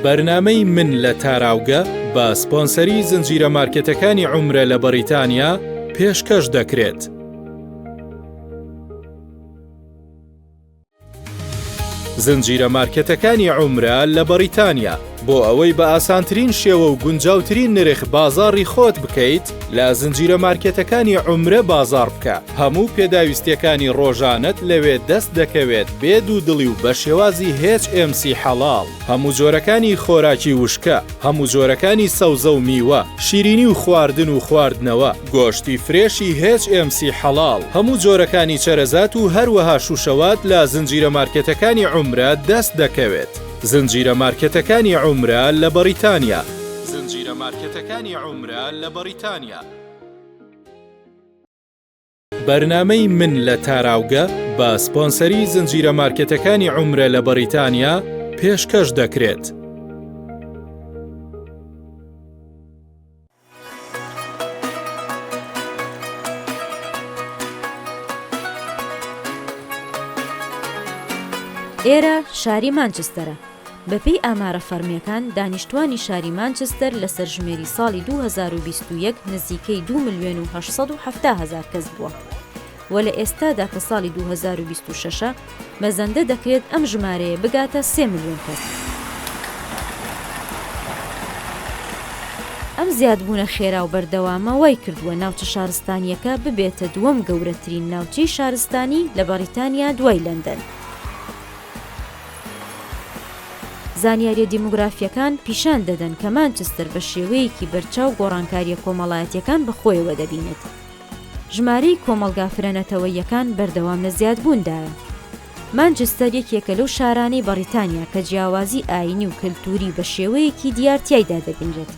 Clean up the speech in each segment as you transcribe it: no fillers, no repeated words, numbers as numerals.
بەرنامەی من لە تاراوگە بە سپۆنسەری زنجیرە مارکێتەکانی عومرە لە بەڕیتانیا پێشکەش دەکرێت. زنجیرە مارکێتەکانی عومرە لە بەڕیتانیا بۆ ئەوەی بە ئاسانترین شێوە و گونجاوترین نرخ بازاڕی خۆت بکەیت لە زنجیرە مارکێتەکانی عومرە بازاڕ بکە هەموو پێداویستیەکانی ڕۆژانەت لەوێ دەست دەکەوێت بێ دوودڵی و بە شێوازی HMC حەڵاڵ. هەموو جۆرەکانی خۆراکی وشکە، هەموو جۆرەکانی سەوزە و میوە، شیرینی و خواردن و خواردنەوە، گۆشتی فرێشی HMC حەڵاڵ، هەموو جۆرەکانی چەرەزات و هەروەها شوشەوات لە زنجیرە مارکێتەکانی عومرە دەست دەکەوێت. زنجیرە مارکێتەکانی عومرە لە بەڕیتانیا. زنجیرە مارکێتەکانی عومرە لە بەڕیتانیا. بەرنامەی من لە تاراوگە بە سپۆنسەری زنجیرە مارکێتەکانی عومرە لە بەڕیتانیا پێشکەش دەکرێت. ئێرە شاری مانچستەرە. بەپێی ئامارە فەڕمییەکان، دانیشتوانی شاری مانچستەر لە سەرژمێری ساڵی 2021 نزیکەی دوو ملیۆن و 870 هەزار کەس بووە و لە ئێستادا کە ساڵی 2026 ە، مەزەندە دەکرێت ئەم ژمارەیە بگاتە سێ ملیۆن کەس. ئەم زیادبوونە خێرا و بەردەوامە وای کردووە ناوچە شارستانییەکە ببێتە دووەم گەورەترین ناوچەی شارستانی لە بەڕیتانیا دوای لەندەن. زانیارییە دیمۆگرافییەکان پیشان دەدەن کە مانچستەر بە شێوەیەکی بەرچاو گۆڕانکارییە کۆمەڵایەتییەکان بەخۆیەوە دەبینێت. ژمارەی کۆمەڵگا فرەنەتەوەییەکان بەردەوام لە زیادبووندایە. مانچستەر یەکێکە لەو شارانەی بەڕیتانیا کە جیاوازی ئایینی و کەلتووری بە شێوەیەکی دیار تیایدا دەبینرێت.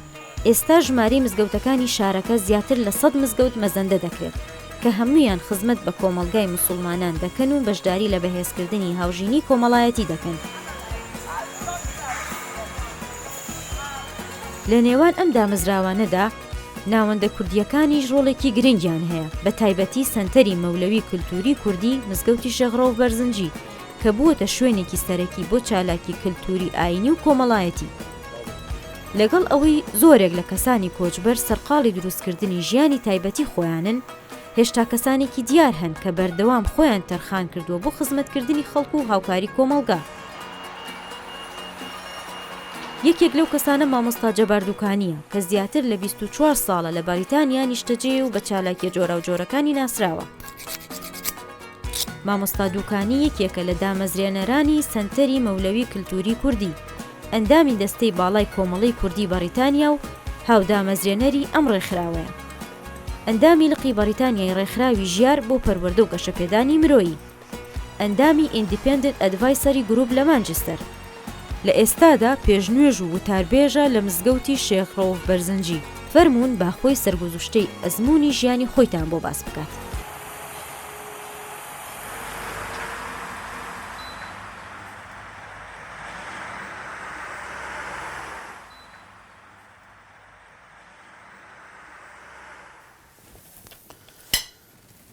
ئێستا ژمارەی مزگەوتەکانی شارەکە زیاتر لە 100 مزگەوت مەزەندە دەکرێت، کە هەموویان خزمەت بە کۆمەڵگای موسوڵمانان دەکەن و بەشداری لە بەهێزکردنی هاوژینی کۆمەڵایەتی دەکەن. لە نێوان ئەم دامەزراوانەدا، ناوەندە کوردییەکانیش ڕۆڵێکی گرنگیان هەیە، بە تایبەتی سەنتەری مەولەوی کلتووری کوردی مزگەوتی شێخ ڕەوف بەرزنجی، کە بووەتە شوێنێکی سەرەکی بۆ چالاکی کلتووری ئایینی و کۆمەڵایەتی. لەگەڵ ئەوەی زۆرێک لە کەسانی کۆچبەر سەرقاڵی دروستکردنی ژیانی تایبەتی خۆیانن، هێشتا کەسانێکی دیار هەن کە بەردەوام خۆیان تەرخان کردووە بۆ خزمەتکردنی خەڵک و هاوکاری کۆمەڵگا. یەکێک لەو کەسانە مامۆستا جەبار دوکانییە کە زیاتر لە 24 ساڵە لە بەریتانیا نیشتەجێیە و بە چالاکییە جۆراوجۆرەکانی ناسراوە. مامۆستا دوکانی یەکێکە لە دامەزرێنەرانی سەنتەری مەولەوی کلتوری کوردی، ئەندامی دەستەی باڵای کۆمەڵەی کوردی بەڕیتانیا و هاودامەزرێنەری ئەم ڕێکخراوەیە. ئەندامی لقی بەڕیتانیای ڕێکخراوی ژیار بۆ پەروەردە و گەشەپێدانی مرۆیی. ئەندامی Independent Advisory Group لە مانجستەر. لە ئێستادا پێشنوێژ و وتاربێژە لە مزگەوتی شێخ ڕەوف بەرزنجی. فەرموون با خۆی سەرگوزشتەی ئەزموونی ژیانی خۆیتان بۆ باس بکات.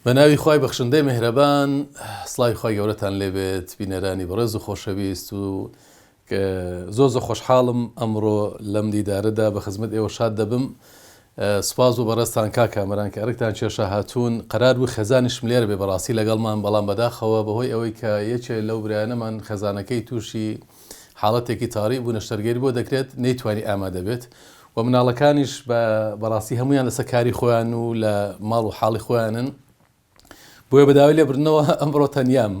بە ناوی خوای بەخشندەی مێهرەبان سڵاوی خوای گەورەتان لێبێت بینەرانی بەڕێز و خۆشەویست و زۆر زۆر خۆشحاڵم ئەمڕۆ لەم دیدارەدا بە خزمەت ئێوە شاد دەبم سوپاس بۆ بەڕێزتان کاک کامەران کە ئەرکتان کێشا هاتوون قەرار بوو خێزانیشم لێرە بێ بەڕاستی لەگەڵمان بەڵام بەداخەوە بەهۆی ئەوەی کە یەکێ لەو برایانەمان خێزانەکەی تووشی حاڵەتێکی تاری بوو نەشتەرگەری بۆ دەکرێت نەیتوانی ئامادە بێت و مناڵەکانیش بە بەڕاستی هەمویان لەسەر کاری خۆیان و لە ماڵ و حاڵی خۆیانن بۆیە بە داوای لێبردنەوە ئەمڕۆ تەنیام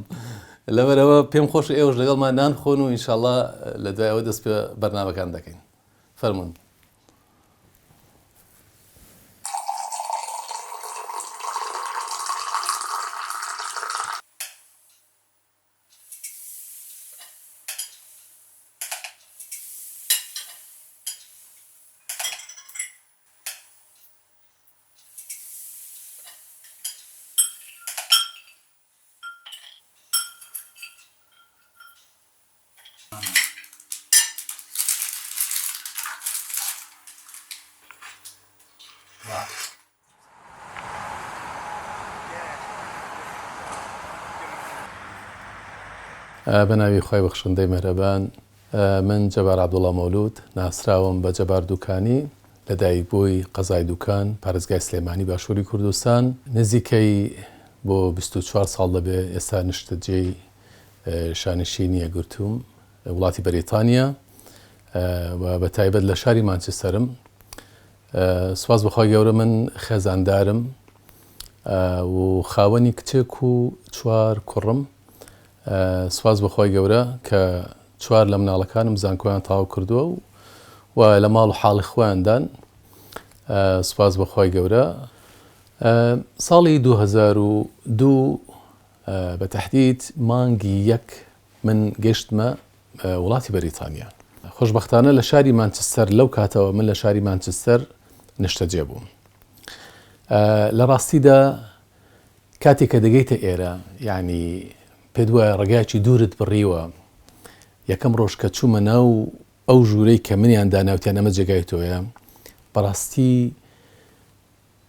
لەبەرەوە پێم خۆش ئێوەش لەگەڵمان نان خۆن و ئینشاءاللە لە دوای ئەوە دەست پێ بەرنامەکان دەکەین فەرمونون. بە ناوی خوای بەخشندەی مەهرەبان. من جەبار عەبدوڵا مەولود، ناسراوم بە جەبار دوکانی، لەدایکبووی قەزای دوکان، پارێزگای سلێمانی، باشووری کوردستان. نزیکەی بۆ 24 ساڵ دەبێ ئێستا نیشتەجێی شانشینی یەکگرتووم، وڵاتی بەریتانیا و بە تایبەت لە شاری مانچستەرم. سوپاس بۆ خوای گەورە من خێزاندارم و خاوەنی کچێک و چوار کوڕم. سوپاس بۆ خوای گەورە کە چوار لە مناڵەکانم زانکۆیان تەواو کردووە و و لە ماڵ و حاڵی خۆیاندان. سوپاس بۆ خوای گەورە. ساڵی 2002 بە تەحدید مانگی یەک من گەشتمە وڵاتی بەریتانیا. خۆشبەختانە لە شاری مانچستەر لەو کاتەوە من لە شاری مانچستەر نیشتەجێ بووم. لە ڕاستیدا کاتێک کە دەگەیتە ئێرە یعنی پێت وایە ڕێگایەکی دوورت بڕیوە. یەکەم ڕۆژ کە چوومە ناو ئەو ژوورەی کە منیان داناوتیان ئەمە جێگای تۆیە، بەڕاستی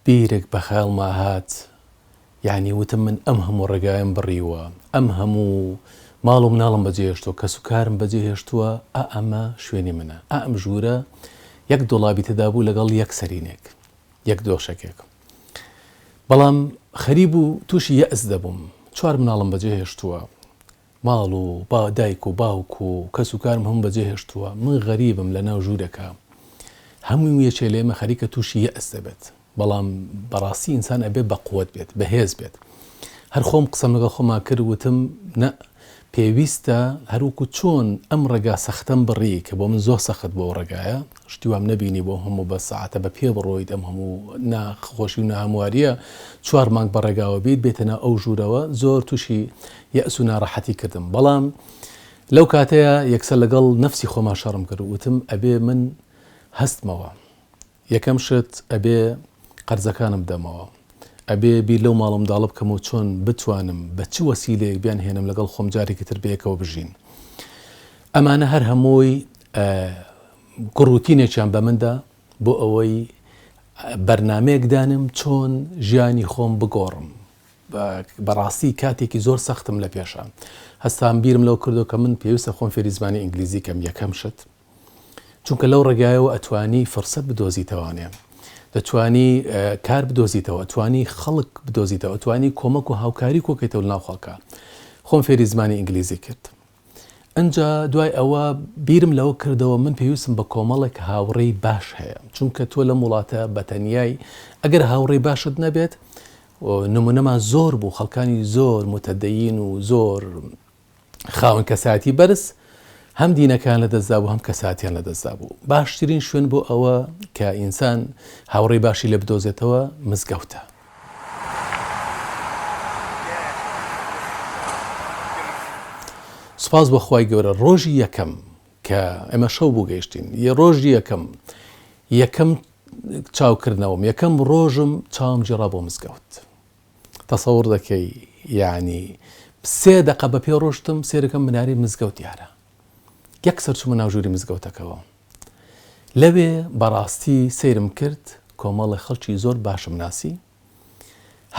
بیرێک بە خەیاڵما هات، یانی وتم من ئەم هەموو ڕێگایەم بڕیوە، ئەم هەموو ماڵ و مناڵم بەجێ هێشتووە، کەسوکارم بەجێ هێشتووە، ئا ئەمە شوێنی منە، ئا ئەم ژوورە یەک دۆڵابی تێدا بوو لەگەڵ یەک سەرینێک، یەک دۆشەکێک. بەڵام خەریک بوو تووشی یەئس دەبووم، چوار مناڵم بەجێ هێشتووە، ماڵ و با دایک و باوک و کەس و کارم هەموو بەجێ هێشتووە، من غەریبم لە ناو ژوورێکا، هەموو یەکێ لە ئێمە خەریکە تووشی یەئس دەبێت، بەڵام بەڕاستی ئینسان ئەبێ بە قوەت بێت، بەهێز بێت. هەر خۆم قسەم لەگەڵ خۆما کرد وتم نە پێویستە هەر وەکو چۆن ئەم ڕێگا سەختەم بڕی کە بۆ من زۆر سەخت بوو ئەو ڕێگایە، شتی وام نەبینی بۆ هەموو بە سەعاتە بە پێ بڕۆیت ئەم هەموو ناخۆشی و ناهەموارییە چوار مانگ بە ڕێگاوە بیت بێتە ناو ئەو ژوورەوە زۆر تووشی یەئس و ناڕەحەتی کردم بەڵام لەو کاتەیا یەکسەر لەگەڵ نەفسی خۆما شەڕم کرد وتم ئەبێ من هەستمەوە یەکەم شت ئەبێ قەرزەکانم بدەمەوە ئەبێ بیر لەو ماڵ و منداڵە بکەمەوە چۆن بتوانم بە چ وەسیلەیەک بیان هێنم لەگەڵ خۆم جارێکی تر بەیەکەوە بژین ئەمانە هەر هەمووی گوڕوتینێکیان بە مندا بۆ ئەوەی بەرنمەیەک دانم چۆن ژیانی خۆم بگۆڕم بەڕاستی کاتێکی زۆر سەختم لە پێشە. هەستام بیرم لەوە کردەوە کە من پێویستە خۆم فێری زمانی ئینگلیزی کەم یەکەم شت. چونکە لەو ڕێگایەوە ئەتوانی فرسەت بدۆزیتەوانێ. دەتوانی کار بدۆزیتەوە، ئەتوانی خەڵک بدۆزیتەوە، ئەتوانی کۆمەک و هاوکاری کۆکەیتەوە لەناو خەڵکا. خۆم فێری زمانی ئینگلیزی کرد. ئنجا دوای ئەوە بیرم لەوە کردەوە من پێویستم بە کۆمەڵێک هاوڕێی باش هەیە چونکە تۆ لەم وڵاتە بە تەنیای ئەگەر هاوڕێی باشت نەبێت نمونەمان زۆر بوو خەڵکانی زۆر متدەین و زۆر خاوەن کەسایەتی بەرز هەم دینەکان لە دەستدا بوو هەم کەساتیان لە دەستدا بوو باشترین شوێن بۆ ئەوە کە ئینسان هاوڕێی باشی لێ بدۆزێتەوە مزگەوتە. سوپاس بۆ خوای گەورە ڕۆژی یەکەم کە ئێمە شەو بوو گەیشتین یە ڕۆژی یەکەم یەکەم چاوکردنەوەم یەکەم ڕۆژم چاوم گێڕا بۆ مزگەوت تەسەور دەکەی یعنی سێ دەقە بە پێ ڕۆشتم سێرەکەم مناری مزگەوت دیارە یەکسەر چوومە ناو ژووری مزگەوتەکەوە لەوێ بەڕاستی سەیرم کرد کۆمەڵێ خەڵکی زۆر باشم ناسی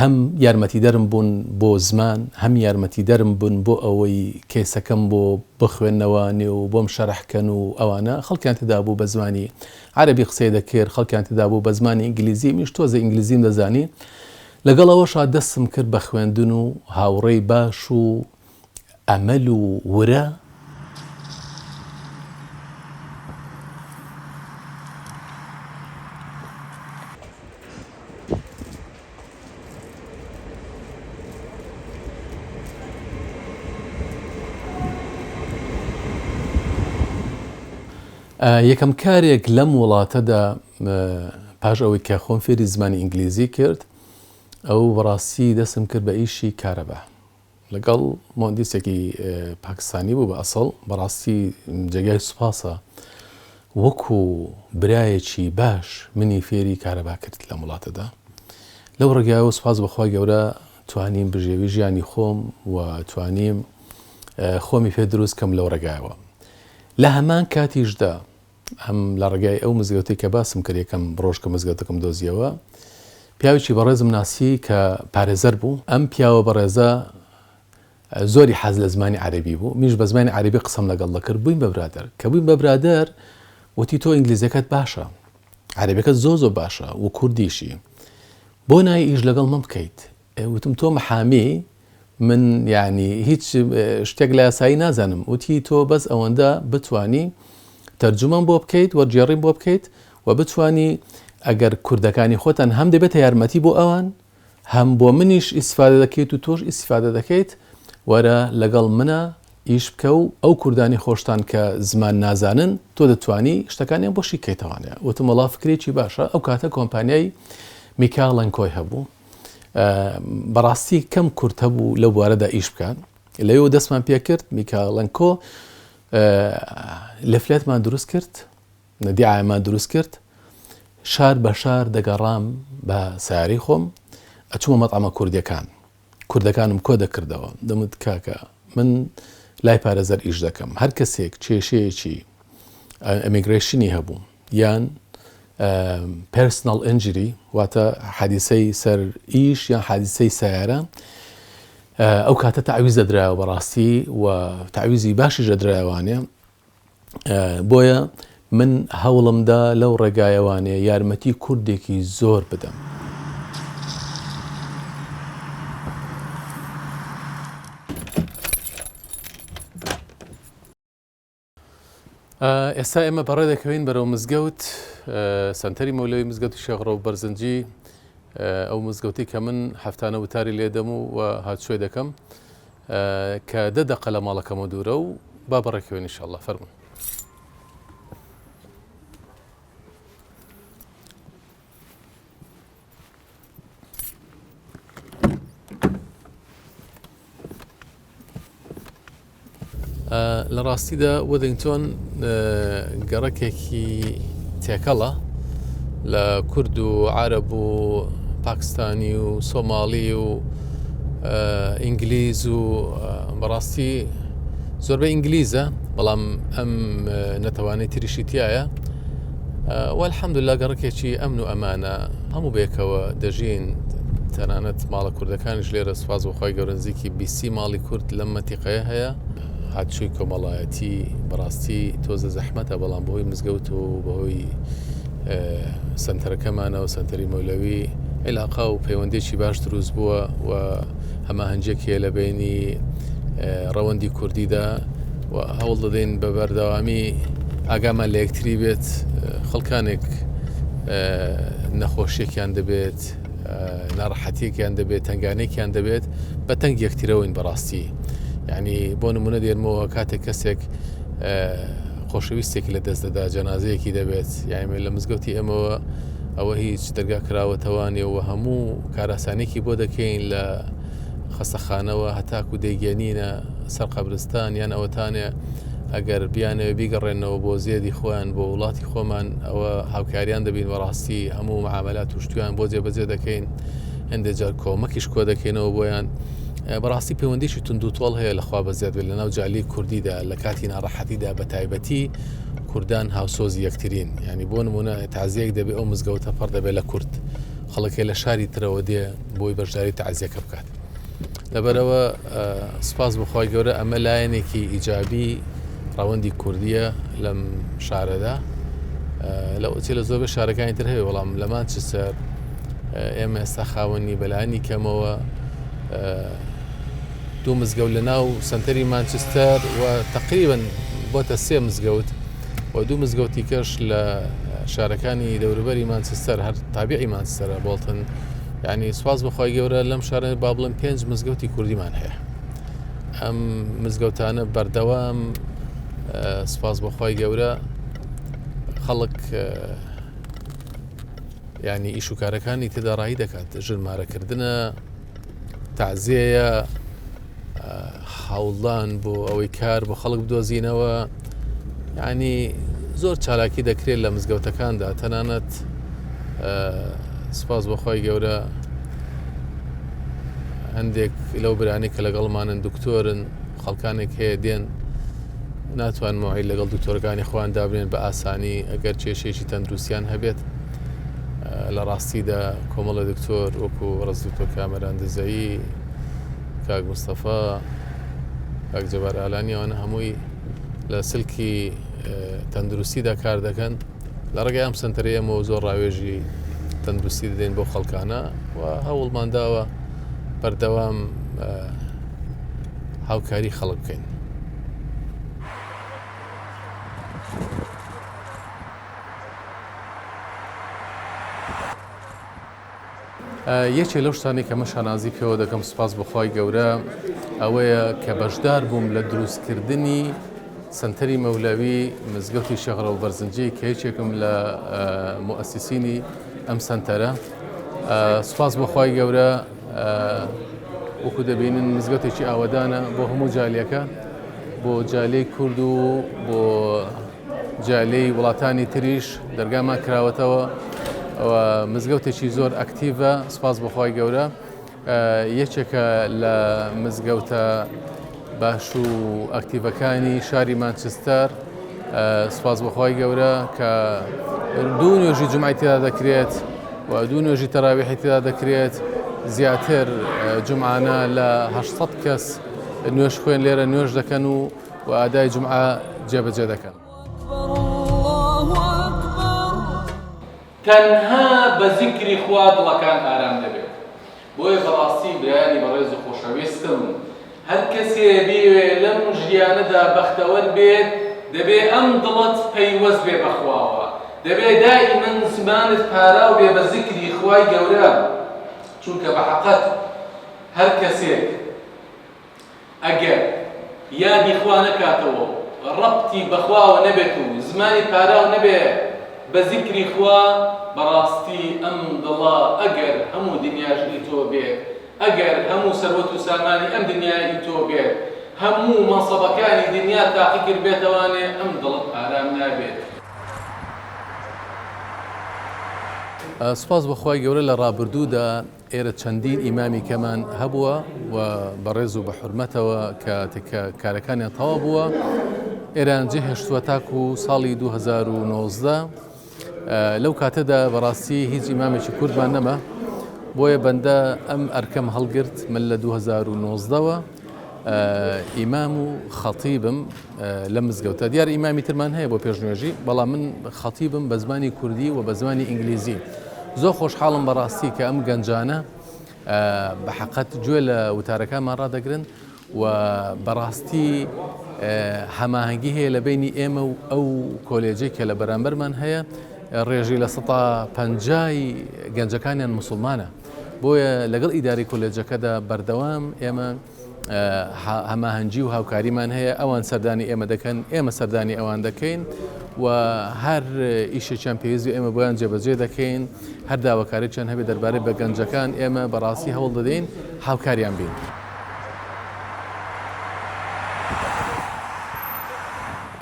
هەم یارمەتیدەرم بوون بۆ زمان هەم یارمەتیدەرم بوون بۆ ئەوەی کەیسەکەم بۆ بخوێنەوە نێو بۆم شەرح کەن و ئەوانە خەڵکیان تێدا بوو بە زمانی عەرەبی قسەی دەکرد خەڵکیان تێدا بوو بە زمانی ئینگلیزی منیش تۆزێ ئینگلیزیم دەزانی لەگەڵ ئەوەشا دەستم کرد بە خوێندن و هاوڕێی باش و ئەمەل و ورە. یەکەم کارێک لەم وڵاتەدا پاش ئەوەی کە خۆم فێری زمانی ئینگلیزی کرد ئەو بەڕاستی دەستم کرد بە ئیشی کارەبا لەگەڵ مهندسێکی پاکستانی بوو بە ئەسڵ، بەڕاستی جێگای سوپاسە وەکو برایەکی باش منی فێری کارەبا کرد لەم وڵاتەدا. لەو ڕێگایەوە سوپاس بە خوای گەورە توانیم بژێوی ژیانی خۆم و توانیم خۆمی پێ دروست کەم لەو ڕێگایەوە. لە هەمان کاتیشدا ئەم لە ڕێگای ئەو مزگەوتەی کە باسم کرد یەکەم ڕۆژ کە مزگەوتەکەم دۆزیەوە پیاوێکی بەڕێزم ناسی کە پارێزەر بوو ئەم پیاوە بەڕێزە زۆری حەز لە زمانی عەرەبی بوو منیش بە زمانی عەرەبی قسەم لەگەڵ دەکرد بووین بە برادەر کە بووین بە برادەر وتی تۆ ئینگلیزیەکەت باشە عەرەبیەکەت زۆر زۆر باشە و کوردیشی بۆ نای ئیش لەگەڵ من بکەیت وتم تۆ محامی من یعنی هیچ شتێک لە یاسایی نازانم وتی تۆ بەس ئەوەندە بتانی تەرجومەم بۆ بکەیت وەرگێڕیم بۆ بکەیت و بتانی ئەگەر کوردەکانی خۆتان هەم دەبێتە یارمەتی بۆ ئەوان هەم بۆ منیش ئیسفادە دەکەیت و تۆش ئیسفادە دەکەیت وەرە لەگەڵ منە ئیش بکە و ئەو کوردانی خۆشتان کە زمان نازانن تۆ دەتوانی شتەکانیان بۆ شی کەیتەوانێ وتم وەڵا فکرێکی باشە ئەو کاتە کۆمپانیای میکاڵەنکۆی هەبوو بەڕاستی کەم کورد هەبوو لەو بوارەدا ئیش بکات لەوێوە دەستمان پێکرد میکاڵەنکۆ لەفلێتمان دروست کرد دیعایەمان دروست کرد شار بە شار دەگەڕام بە سەیارەی خۆم ئەچوومە مەتعەمە کوردیەکان کوردەکانم کۆ دەکردەوە دەموت کاکە من لای پارێزەر ئیش دەکەم هەر کەسێک کێشەیەکی immigration ی هەبوو یان personal injury واتە حادیسەی سەر ئیش یان حادیسەی سیارە ئەو کاتە تەعویز دەدرایەوە بەڕاستی و تەعویزی باشیش دەدرایەوانێ بۆیە من هەوڵم دا لەو ڕێگایەوانێ یارمەتی کوردێکی زۆر بدەم. ئێستا ئێمە بەڕێ دەکەوین بەرەو مزگەوت سەنتەری مەولەوی مزگەوتی شێخ ڕەوف بەرزنجی ئەو مزگەوتی کە من هەفتانە وتاری لێدەم و هاتوچۆی دەکەم کە دە دەقە لە ماڵەکەمەوە دوورە و با بەڕێکەوین ئینشاءاللە فەرموون. لە ڕاستیدا وەدنگتۆن گەڕەکێکی تێکەڵە لە کورد و عەرەب و پاکستانی و سۆماڵی و ئینگلیز و بەڕاستی زۆربەی ئینگلیزە بەڵام ئەم نەتەوانەی تریشی تایە والحەمدللە گەڕەکێکی ئەمن و ئەمانە هەموو بێکەوە دەژین تەنانەت ماڵە کوردەکانیش لێرە سوپاس بۆ خوای گەورە نزیکی 20 ماڵی کورد لەم مەنتیقەیە هەیە هاتوچۆی کۆمەڵایەتی بەڕاستی تۆزە زەحمەتە بەڵام بەهۆی مزگەوت و بەهۆی سنتەرەکەمانەوە سنتەری مەولەوی عیلاقە و پەیوەندێکی باش دروست بووە و هەماهەنگیەک هەیە لە بینی ڕەوەندی کوردیدا و هەوڵ دەدەین بە بەردەوامی ئاگامان لە یەکتری بێت خەڵکانێک نەخۆشیەکیان دەبێت ناڕەحەتیەکیان دەبێت تنگانێکیان دەبێت بە تەنگ یەکترەوەین بەڕاستی یعنی بۆ نمونە دێنمەوە کاتێک کەسێک خۆشەویستێکی لە دەست دەدا جەنازەیەکی دەبێت یایم لە مزگەوتی ئێمەوە ئەوە هیچ دەرگا کراوەتەوانێ و هەموو کاراسانێکی بۆ دەکەین لە خەستەخانەوە هەتاکو دەیگەنینە سەر قەبرستان یان ئەوەتانێ ئەگەر بیانەوێ بیگەڕێنەوە بۆ زێدی خۆیان بۆ وڵاتی خۆمان ئەوە هاوکاریان دەبین بەڕاستی هەموو معاملات و شتیان بۆ جێبەجێ دەکەین هەندێک جار کۆمەکیش کۆ دەکەینەوە بۆیان بەڕاستی پەیوەندیی توندوتۆڵ هەیە لەخوا بەزیاد بێت لەناو جالی کوردیدا لە کاتی ناڕەحەتیدا بە تایبەتی کوردان هاوسۆزی یەکترین ینی بۆ نمونە تازیەک دەبێ ئەو مزگەوتە پڕ دەبێت لە کورد خەڵکێ لە شاری ترەوە دێ بۆی بەشداری تەعزیەکە بکات لەبەرەوە سپاس بخوای گەورە ئەمە لایەنێکی ئیجابی ڕەوەندی کوردیە لەم شارەدا لەو چی لە زۆربەی شارەکانی تر هەیە بەڵام لە مانچستەر ئێمە ئێستا خاوەنی بەلانی کەمەوە دوو مزگەوت لە ناو سنتەری مانچستەر و تقریبا بۆتە سێ مزگەوت و دوو مزگەوتی کەش لە شارەکانی دەوروبەری مانچستەر هەر تابعی مانچستەرە بۆڵتن یعنی سواز بەخوای گەورە لەم شارە با بڵێم پێنج مزگەوتی کوردیمان هەیە ئەم مزگەوتانە بەردەوام سپاس بەخوای گەورە خەڵک ینی ئیش و کارەکانی تێدا ڕایی دەکات ژنمارەکردنە تازیەیە هەوڵدان بۆ ئەوەی کار بۆ خەڵک بدۆزینەوە ینی زۆر چالاکی دەکرێت لە مزگەوتەکاندا تەنانەت سپاس بەخوای گەورە هەندێک لەو برانی کە لەگەڵمانن دکتۆرن خەڵکانێک هەیە دێن ناتوان مۆعید لەگەڵ دکتۆرەکانی خۆیان دابنێن بە ئاسانی ئەگەر کێشێکی تەندروستیان هەبێت لە ڕاستیدا کۆمەڵە دکتۆر وەکو ڕز دکتۆر کامەران دزەیی کاک مستەفا. کاک جەبار ئالانی ئەوانە هەمووی لە سلکی تەندروستیدا کار دەکەن لە ڕێگای ئەم سنتەرەی ئێمەوە زۆر ڕاوێژی تەندروستی دەدەین بۆ خەڵکانە و هەوڵمان داوە بەردەوام هاوکاری خەڵک بکەین. یەکێ لەو شتانەی کە من شانازی پێوە دەکەم سوپاس بۆ خوای گەورە ئەوەیە کە بەشدار بووم لە دروستکردنی سەنتەری مەولەوی مزگەوتی شێخ ڕەوف بەرزنجی کە یەکێکم لە موئەسیسینی ئەم سەنتەرە سوپاس بۆ خوای گەورە وەکو دەبینن مزگەوتێکی ئاوەدانە بۆ هەموو جالیەکە بۆ جالیەی کورد و بۆ جیالەی وڵاتانی تریش دەرگامان کراوەتەوە و مزگەوتێکی زۆر ئەکتیڤە سپاس بۆ خوای گەورە یەکێکە لە مزگەوتە باش و ئەکتیڤەکانی شاری مانچستەر سپاس بۆ خوای گەورە کە دوو نوێژی جمعی تێدا دەکرێت و دوو نوێژی تەراویحی تێدا دەکرێت زیاتر جمعانە لە 800 کەس نوێژ خوێن لێرە نوێژ دەکەن و و ئادای جومعە جێبەجێ دەکەن. تەنها بە زیکری خوا دڵەکان ئارام دەبێت بۆیە بەڕاستی برایانی بەڕێز و خۆشەویستم هەر کەسێ بیەوێ لەم ژیانەدا بەختەوەر بێت دەبێ ئەم دڵەت پەیوەست بێ بە خواوە دەبێ دائیمەن زمانت پاراو بێ بە زیکری خوای گەورە چونکە بە حەقەت هەر کەسێک ئەگەر یادی خوا نەکاتەوە و ڕەبتی بە خواوە نەبێت و زمانی پاراو نەبێ بە زیکری خوا، بەڕاستی ئەم دڵە ئەگەر هەموو دنیاش ئی تۆ بێت، ئەگەر هەموو سەروەت و سامانی ئەم دنیایە ئی تۆ بێت، هەموو مەنسەبەکانی دنیات تاقی کردبێتەوانێ ئەم دڵەت ئارام نابێت. سوپاس بۆ خوای گەورە لە ڕابردوودا ئێرە چەندین ئیمامی کەمان هەبووە و بە ڕێز و بە حورمەتەوە کە کە کارەکانیان تەواو بووە ئێران جێهێشتووە تاکو ساڵی 2019 لەو کاتەدا بەڕاستی هیچ ئیمامێکی کوردمان نەما بۆیە بەندە ئەم ئەرکەم هەڵگرت من لە 2019ەوە ئیمام و خەتیبم لەم مزگەوتە دیار ئیمامی ترمان هەیە بۆ پێشنوێژی بەڵام من خەتیبم بە زمانی کوردی و بە زمانی ئینگلیزی زۆر خۆشحاڵم بەڕاستی کە ئەم گەنجانە بە حەقەت گوێ لە وتارەکانمان ڕادەگرن و بەڕاستی هەماهەنگی هەیە لە بینی ئێمە و ئەو کۆلێجەی کە لە بەرامبەرمان هەیە ڕێژەی لە سەتا پەنجای گەنجەکانیان مسلمانە بۆیە لەگەڵ ئیداری کۆلێجەکەدا بەردەوام ئێمە هەماهەنگی و هاوکاریمان هەیە، ئەوان سەردانی ئێمە دەکەن، ئێمە سەردانی ئەوان دەکەین و هەر ئیشێکیان پێویست بێ ئێمە بۆیان جێبەجێ دەکەین، هەر داواکارییەکیان هەبێ دەربارەی بە گەنجەکان ئێمە بەڕاستی هەوڵ دەدەین هاوکاریان بین.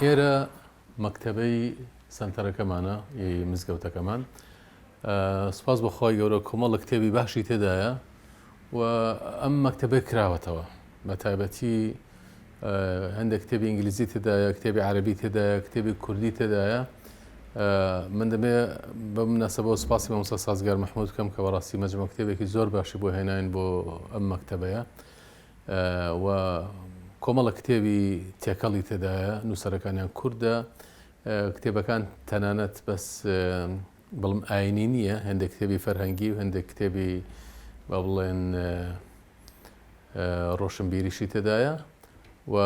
ئێرە مەکتەبەی سەنتەرەکەمانە ی مزگەوتەکەمان سوپاس بۆ خوای گەورە کۆمەڵە کتێبی باشی تێدایە و ئەم مەکتەبەی کراوەتەوە بە تایبەتی هەندێک کتێبی ئینگلیزی تێدایە کتێبی عەربی تێدایە کتێبی کوردی تێدایە من دەبێ بە مناسبەوە سوپاسی مامۆستا سازگار محمود بکەم کە بەڕاستی مەجموعە کتێبێکی زۆر باشی بۆ هێناین بۆ ئەم مەکتەبەیە و کۆمەڵە کتێبی تێکەڵی تێدایە نووسەرەکانیان کوردە کتێبەکان تەنانەت بەس بڵم ئاینی نییە هەندێک کتێبی فەرهەنگی و هەندێک کتێبی با بڵێن ڕۆشنبیریشی تێدایە و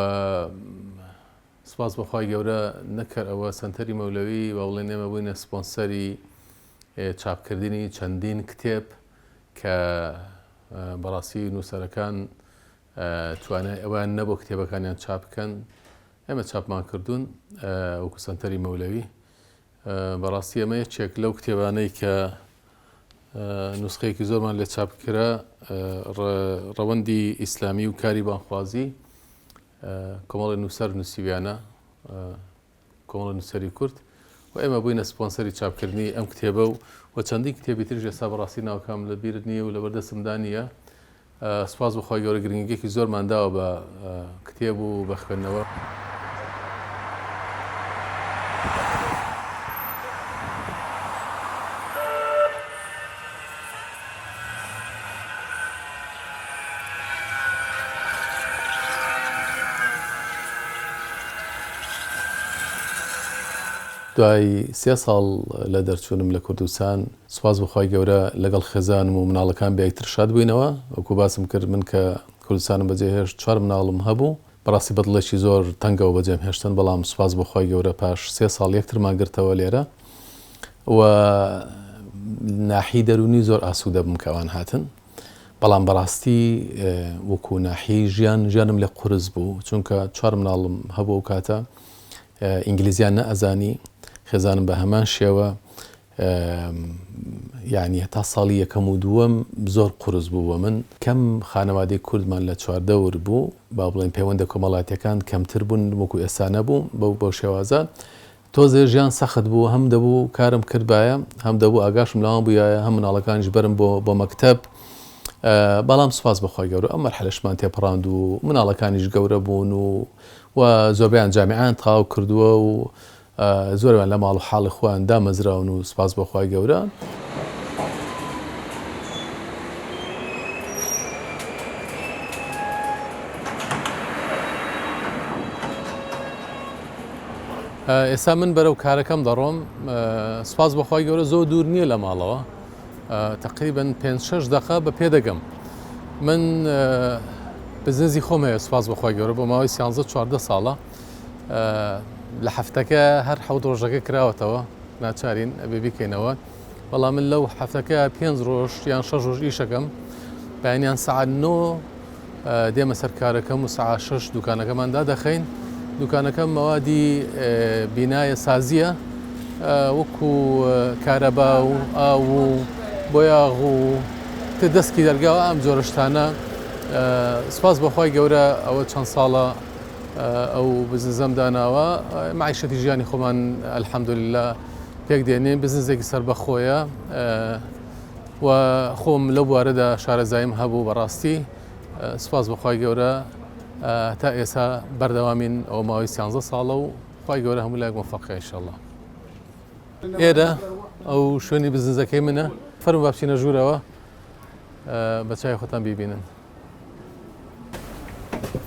سپاس بەخوای گەورە نەکەر ئەوە سنتەری مەولەوی با بڵێن ئێمە بووینە سپۆنسەری چاپکردنی چەندین کتێب کە بەڕاستی نووسەرەکان توانای ئەویان نەبوو کتێبەکانیان چاپ بکەن ئێمە چاپمان کردوون وەکو سەنتەری مەولەوی بەڕاستی ئەمە یەکێک لەو کتێبانەی کە نوسخەیەکی زۆرمان لێ چاپ کرا ڕەوەندی ئیسلامی و کاری بانخوازی کۆمەڵی نووسەر نووسیویانە کۆمەڵە نووسەری کورد و ئێمە بووینە سپۆنسەری چاپکردنی ئەم کتێبە و و چەندین کتێبی تریش ئێستا بەڕاستی ناوەکانم لە بیرت نییە و لەبەردەستمدا نییە سوپاس بۆ خوای گەورە گرنگییەکی زۆرمان داوە بە کتێب و بە خوێندنەوە. دوای سێ ساڵ لە دەرچوونم لە کوردستان، سوپاس بۆ خوای گەورە لەگەڵ خێزانم و مناڵەکان بە یەکتر شاد بووینەوە. وەکو باسم کرد من کە کوردستانم بەجێهێشت چوار مناڵم هەبوو، بەڕاستی بە دڵێکی زۆر تەنگەوە بەجێم هێشتن، بەڵام سوپاس بۆ خوای گەورە پاش سێ ساڵ یەکترمان گرتەوە لێرە و ناحی دەروونی زۆر ئاسوودە بووم کە ئەوان هاتن. بەڵام بەڕاستی وەکو ناحیەی ژیان ژیانم لێ قورس بوو چونکە چوار مناڵم هەبوو ئەو کاتە ئینگلیزیان نەئەزانی خێزانم بە هەمان شێوە یعنی هەتا ساڵی یەکەم و دووەم زۆر قورس بوو بۆ من کەم خانەوادەی کوردمان لە چواردەور بوو با بڵێن پەیوەندە کۆمەڵاتیەکان کەمتر بوون وەکو ئێستا نەبوو بەو بەو شێوازە تۆزێ ژیان سەخت بوو هەم دەبوو کارم کردبایە هەم دەبوو ئاگاشم لەوان بوویایە هەم مناڵەکانیش بەرم بۆ بۆ مەکتەب بەڵام سوپاس بەخوای گەورە ئەم مەرحەلەشمان تێپەڕاند و مناڵەکانیش گەورە بوون و و زۆربەیان جامیعەیان تەواو کردووە و زۆربیان لە ماڵ و حاڵی خۆیان دامەزراون و سوپاس بۆ خوای گەورە. ئێستا من بەرەو کارەکەم دەڕۆم سوپاس بۆ خوای گەورە زۆر دوور نییە لە ماڵەوە تقریبن پێ شش دقە بە پێ دەگەم من بزنزی خۆم هەیە سوپاس بۆ خوای گەورە بۆ ماوەی سیانزە چواردە ساڵە لە هەفتەکە هەر حەوت ڕۆژەکە کراوەتەوە ناچارین ئەبێ بیکەینەوە بەڵام من لەو هەفتەکە پێنج ڕۆژ یان شەش ڕۆژ ئیشەکەم بەیانیان سەعات نۆ دێمە سەر کارەکەم و سەعات شەش دوکانەکەمان دادەخەین دوکانەکەم مەوادی بینایە سازیە وەکو کارەبا و ئاو و بۆیاغ و تر دەستکی دەرگاوە ئەم جۆرە شتانە سپاس بەخوای گەورە ئەوە چەند ساڵە ئەو بزنزەم داناوە معیشەتی ژیانی خۆمان الحمدللە پێک دێنین بزنزێکی سەربەخۆیە و خۆم لەو بوارەدا شارەزاییم هەبوو بەڕاستی سوپاس بۆ خوای گەورە تا ئێستا بەردەوامین ئەوە ماوەی سیانزە ساڵە و خوای گەورە هەموو لایەک مۆفەقە ئینشەڵڵا. ئێرە ئەو شوێنی بزنزەکەی منە فەرموو با بچینە ژوورەوە بە چاوی خۆتان بیبینن.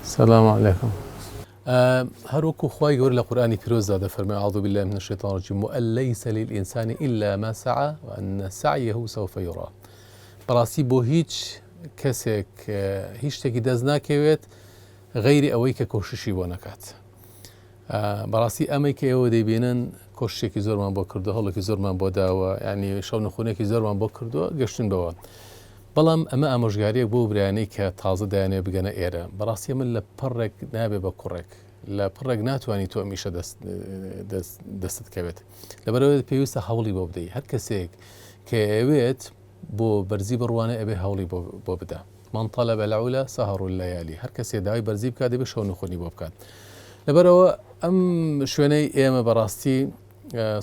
سلام علیکم. هەر وەکو خوای گەورە لە قورئانی پیرۆزدا دەفەرموێ، اعوذ باللە من الشیطان الرجیم، وان لیس للانسان الا ما سعی وان سعیه سوف یری. بەڕاستی بۆ هیچ کەسێک هیچ شتێکی دەست ناکەوێت غەیری ئەوەی کە کۆششی بۆ نەکات. بەڕاستی ئەمەی کە ئێوە دەیبینن کۆششێکی زۆرمان بۆ کردو هەوڵێکی زۆرمان بۆ داوە ینی شەونخونێکی زۆرمان بۆ کردووە گەشتن بەوە. بەڵام ئەمە ئامۆژگاریەک بۆ برایانەی کە تازە دەیانەوێت بگەنە ئێرە، بەڕاستی ئەمە لە پەڕێک نابێ بە کوڕێک، لە پڕێک ناتوانانی تۆ ئەم ئیشە دەستت کەوێت، لەبەرئەوەی پێویستە هەوڵی بۆ بدەی، هەر کەسێک کە ئەوێت بۆ بەرزی بڕوانێ ئەبێ هەوڵی بۆ بدا، من طلب العلا سهر الليالي، هەر کەسێ داوای بەرزی بکات دەبێ شەونخونی بۆ بکات. لەبەرئەوە ئەم شوێنەی ئێمە بەڕاستی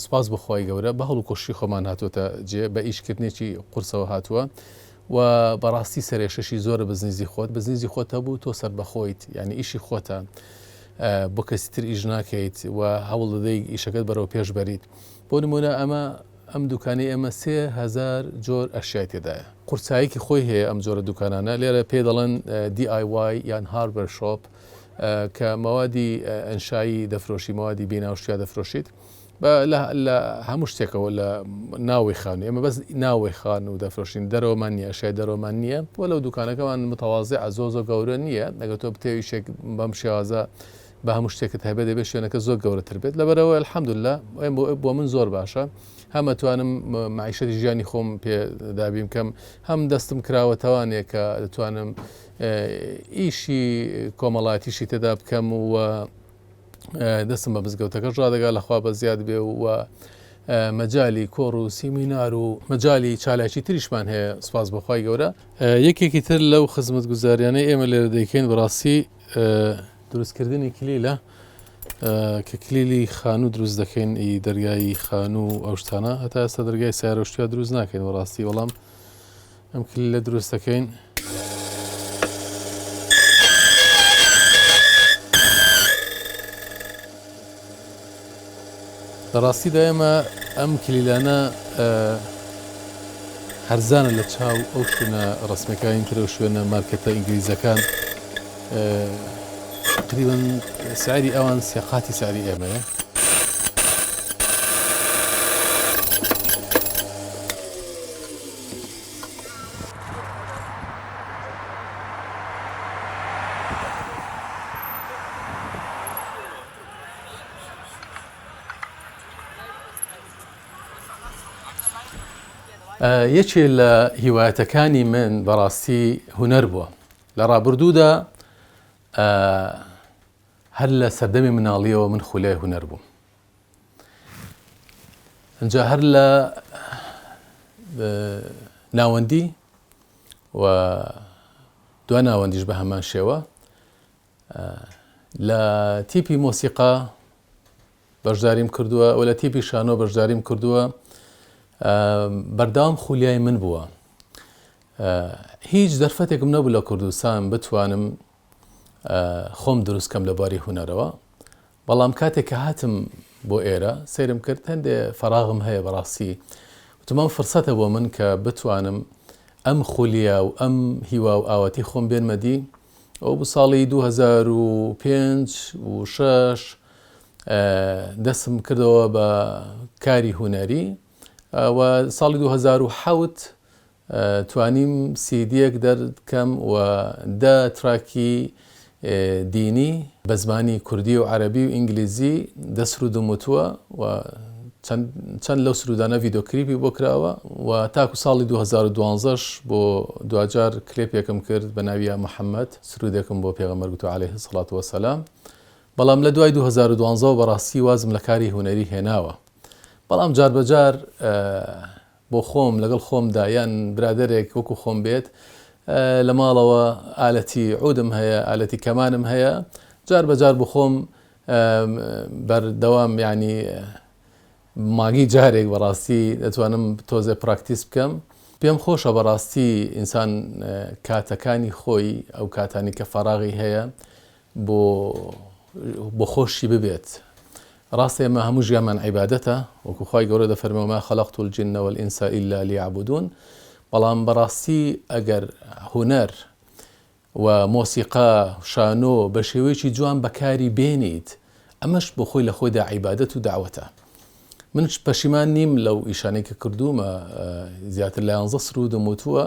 سوپاس بۆ خوای گەورە بە هەوڵ و کۆششی خۆمان هاتووەتە جێ بە ئیشکردنێکی قورسەوە هاتووە و بەڕاستی سەرێشەشی زۆرە بزنیزی خۆت بزنیزی خۆت هەبوو تۆ سەربەخۆیت یعنی ئیشی خۆتە بۆ کەسی تر ئیش ناکەیت و هەوڵ دەدەیت ئیشەکەت بەرەو پێش بەریت بۆ نمونە ئەمە ئەم دوکانی ئێمە 3000 جۆر ئەشیای تێدایە قورساییکی خۆی هەیە ئەم جۆرە دوکانانە لێرە پێ دەڵێن DIY یان hardware shop کە مەوادی ئەنشایی دەفرۆشی مەوادی بینا و شتیا دەفرۆشیت لە هەموو شتێکەوە لە ناوی خانوو ئێمە بەس ناوی خانوو دەفرۆشین دەرەوەمان نییە ئەشیای دەرەوەمان نییە وە لەو دوکانەکەمان متەوازع زۆ زۆر گەورە نییە ئەگەر تۆ بتەوێت ئیشێک بەم شێوازە بە هەموو شتێکت هەبێت دەبێت شوێنەکە زۆر گەورەتر بێت لەبەرەوە الحمدلله بۆ من زۆر باشە هەم ئەتوانم معیشەتی ژیانی خۆم پێ دابین بکەم هەم دەستم کراوەتەوانێ کە دەتوانم ئیشی کۆمەڵایەتیشی تێدا بکەم و دەستم بە مزگەوتەکەش ڕادەگا لەخوا بە زیاد بێ و مەجای کۆڕ و سیمینار و مەجای چالاکی تریشمان هەیە سپاس بەخوای گەورە یەکێکی تر لەو خزمەت گوزاریانەی ئێمە لێرە دەیکەین بەڕاستی دروستکردنی کلیلە کە کلیلی خانوو دروست دەکەین ئی دەرگای خانوو ئەو شتانە هەتا ئێستا دەرگای سیارە شتیا دروست ناکەین بەڕاستی بەڵام ئەم کلیلە دروست دەکەین. لە ڕاستیدا ئێمە ئەم کلیلانە هەرزانە لە چاو ئەو شوێنە ڕسمەکانی ترە و شوێنە مارکێتە ئینگلیزەکان تقریبا سعری ئەوان سێقاتی سعری ئێمەیە. یەکێ لە هیوایەتەکانی من بەڕاستی هونەر بووە لە ڕابردوودا هەر لە سەردەمی مناڵیەوە من خولیای هونەر بووم ئەجا هەر لە ناوەندی و دوا ناوەندیش بە هەمان شێوە لە تیپی مۆسیقا بەشداریم کردووە و لە تیپی شانۆ بەشداریم کردووە بەردەوام خولیای من بووە هیچ دەرفەتێکم نەبوو لە کوردستان بتوانم خۆم دروست کەم لە بواری هونەرەوە بەڵام کاتێک کە هاتم بۆ ئێرە سەیرم کرد هەندێ فەراغم هەیە بەڕاستی وتم ئەم فرسەتە بۆ من کە بتوانم ئەم خولیا و ئەم هیوا و ئاواتی خۆم بێنمە دی ئەو بوو ساڵی 2005 و 6 دەستم کردەوە بە کاری هونەری و ساڵی 2007 توانیم سیدیەک دەرکەم و دە تراکی دینی بە زمانی کوردی و عەرەبی و ئینگلیزی دە سرودم وتووە و چەند لەو سرودانە ڤیدۆ کلیپی بۆ کراوە و تاکو ساڵی 2012 ش بۆ دواجار کلێپێکم کرد بە ناوی یا محەممەد سرودێکم بۆ پێغەمبەر گوتووە عەلەیه سڵات وەسەلام بەڵام لە دوای 2012 بەڕاستی وازم لە کاری هونەری هێناوە بەڵام جاربەجار بۆ خۆم لەگەڵ خۆمدا یان برادەرێک وەکو خۆم بێت لە ماڵەوە ئالەتی عودم هەیە ئالەتی کەمانم هەیە جار بە جار بۆ خۆم بەردەوام یعنی ماگی جارێک بەڕاستی دەتوانم تۆزێ practice بکەم پێم خۆشە بەڕاستی ئینسان کاتەکانی خۆی ئەو کاتانی کە فەراغی هەیە بۆ بۆ خۆشی ببێت ڕاستە ئێمە هەموو ژیانمان عیبادەتە وەکو خوای گەورە دەفەرمێ وما خلقت الجن والانس الا لیعبدون بەڵام بەڕاستی ئەگەر هونەر و مۆسیقا شانۆ بە شێوەیەکی جوان بەکاری بێنیت ئەمەش بۆ خۆی لە خۆیدا عیبادەت و داوەتە من پەشیمان نیم لەو ئیشانەی کە کردوومە زیاتر لە یانزە سرودم وتووە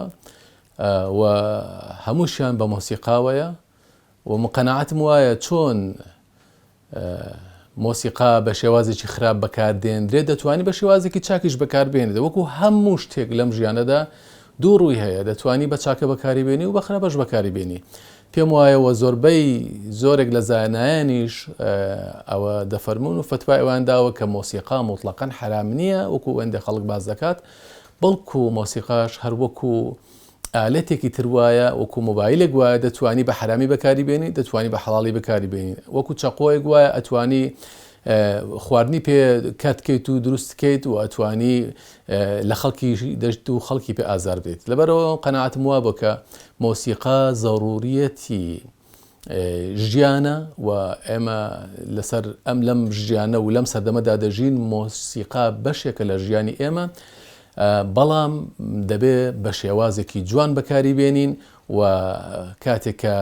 و هەمووشیان بە مۆسیقاوەیە و من قەناعەتم وایە چۆن مۆسیقا بە شێوازێکی خراپ بەکاردێنرێت دەتوانی بە شێوازێکی چاکیش بەکاربێنێت وەکو هەموو شتێک لەم ژیانەدا دوو ڕووی هەیە دەتوانی بە چاکە بەکاری بێنی و بە خراپەش بەکاری بێنی پێم وایە وە زۆربەی زۆرێک لە زانایانیش ئەوە دەفەرمونون و فتوای ئەوان داوە کە مۆسیقا مطلقاً حرام نییە وەکو ئەندێ خەڵک باز دەکات بەڵکو مۆسیقاش هەر وەکو ئالەتێکی تر وایە وەکو مۆبایلێک وایە دەتوانی بە حەرامی بەکاری بێنی دەتوانی بە حەڵاڵی بەکاری بێنی وەکو چەقۆیەک وایە ئەتوانی خواردنی پێ کات کەیت و دروست کەیت و ئەتوانی لە خەڵکی دەشت و خەڵکی پێ ئازار بێت لەبەرەوە قەنەعاتم وا بۆ کە مۆسیقا زەڕوریەتی ژیانە و ئێمە لەسەر ئەم لەم ژیانە و لەم سەردەمەدا دەژین مۆسیقا بەشێکە لە ژیانی ئێمە بەڵام دەبێ بە شێوازێکی جوان بەکاری بێنین و کاتێک کە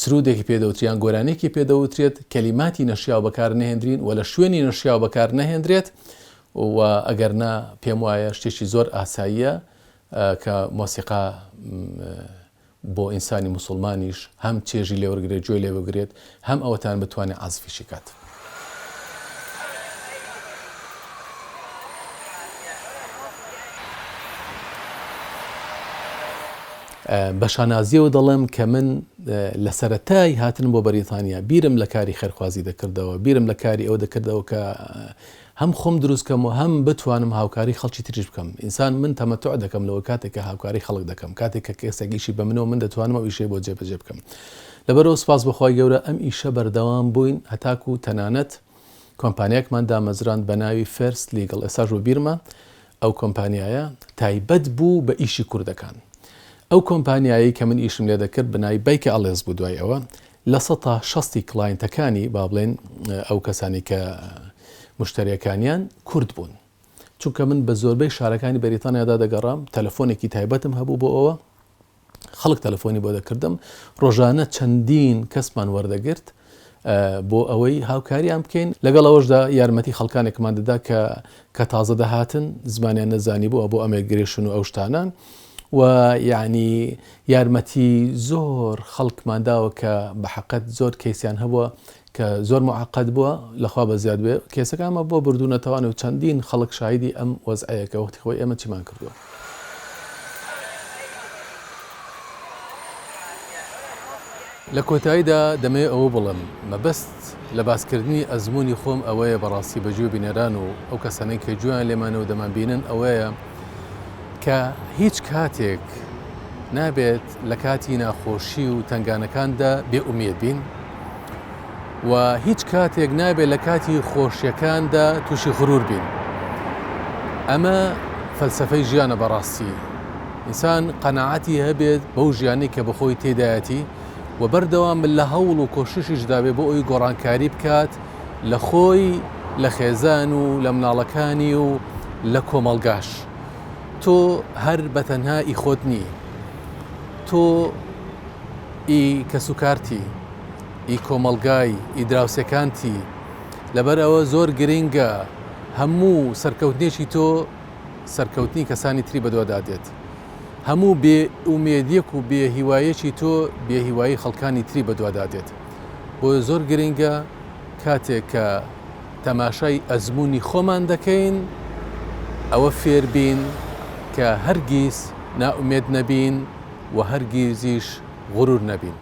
سرودێکی پێدەوتریان گۆرانێکی پێدەوترێت کەلیماتی نەشیاو بەکار نەهێندرین و لە شوێنی نەشیاو بەکار نەهێندرێت و ئەگەر نا پێم وایە شتێکی زۆر ئاساییە کە مۆسیقا بۆ ئینسانی موسوڵمانیش هەم چێژی لێوەرگرێت گوێ لێ بگرێت هەم ئەوەتان بتوانێت عەزفیشی کات. بە شانازیەوە دەڵێم کە من لە سەرەتای هاتنم بۆ بەریتانیا بیرم لە کاری خێرخوازی دەکردەوە بیرم لە کاری ئەوە دەکردەوە کە هەم خۆم دروست کەم و هەم بتوانم هاوکاری خەڵکی تریش بکەم ئینسان من تەمەتوع دەکەم لەوە کاتێک کە هاوکاری خەڵک دەکەم کاتێک کە کەسێک ئیشی بە منەوە من دەتوانم ئەو ئیشەی بۆ جێبەجێ بکەم لەبەرئەوە سوپاس بۆ خوای گەورە ئەم ئیشە بەردەوام بووین هەتاکو تەنانەت کۆمپانیاکمان دامەزراند بە ناوی First Legal ئێستاش وەبیرمە ئەو کۆمپانیایە تایبەت بوو بە ئیشی کوردەکان ئەو کۆمپانیایەی کە من ئیشم لێ دەکرد بە ناوی بەیکە ئەڵێس بوو دوای ئەوە لە سەتا شەستی client ەکانی با بڵێن ئەو کەسانی کە مشتریەکانیان کورد بوون چونکە من بە زۆربەی شارەکانی بەریتانیادا دەگەڕام تەلەفۆنێکی تایبەتم هەبوو بۆ ئەوە خەڵک تەلەفۆنی بۆ دەکردم ڕۆژانە چەندین کەسمان وەردەگرت بۆ ئەوەی هاوکاریان بکەین لەگەڵ ئەوەشدا یارمەتی خەڵکانێکمان دەدا کە کە تازە دەهاتن زمانیان نەزانی بووە بۆ immigration و ئەو شتانە و یعنی یارمەتی زۆر خەڵکمان داوە کە بە حەقت زۆر کەیسیان هەبووە کە زۆر معقد بووە لەخوا بە زیاد بێ کێسەکانمە بۆ بردوونەتەوان و چەندین خەڵک شایدی ئەم وەزعەیە کە وەختی خۆی ئێمە چیمان کردووە. لە کۆتاییدا دەمەوێت ئەوە بڵێم، مەبەست لە باسکردنی ئەزموونی خۆم ئەوەیە بەڕاستی بە گوێ بینەران و ئەو کەسانەی کە گوێیان لێمانە و دەمانبینن ئەوەیە کە هیچ کاتێک نابێت لە کاتی ناخۆشی و تەنگانەکاندا بێ ئومێد بین و هیچ کاتێک نابێت لە کاتی خۆشیەکاندا تووشی غرور بین. ئەمە فەلسەفەی ژیانە بەڕاستی. ئینسان قەناعەتی هەبێت بەو ژیانەی کە بەخۆی تێدایەتی و بەردەوام لە هەوڵ و کۆششیشدا بێ بۆ ئەوی گۆڕانکاری بکات لە خۆی لە خێزان و لە مناڵەکانی و لە کۆمەڵگاش. تۆ هەر بەتەنها ئی خۆت نی. تۆ ئی کەسوکارتی، ئی کۆمەڵگای، ئی دراوسێکانتی. لەبەر ئەوە زۆر گرینگە هەموو سەرکەوتنێکی تۆ سەرکەوتنی کەسانی تری بەدوادا دێت. هەموو بێ ئومێدیەک و بێ هیوایەکی تۆ بێ هیوایی خەڵکانی تری بەدوادا دێت. بۆیە زۆر گرینگە کاتێک کە تەماشای ئەزموونی خۆمان دەکەین ئەوە فێر بین کە هەرگیز نائومێد نەبین و هەرگیزیش غرور نەبین.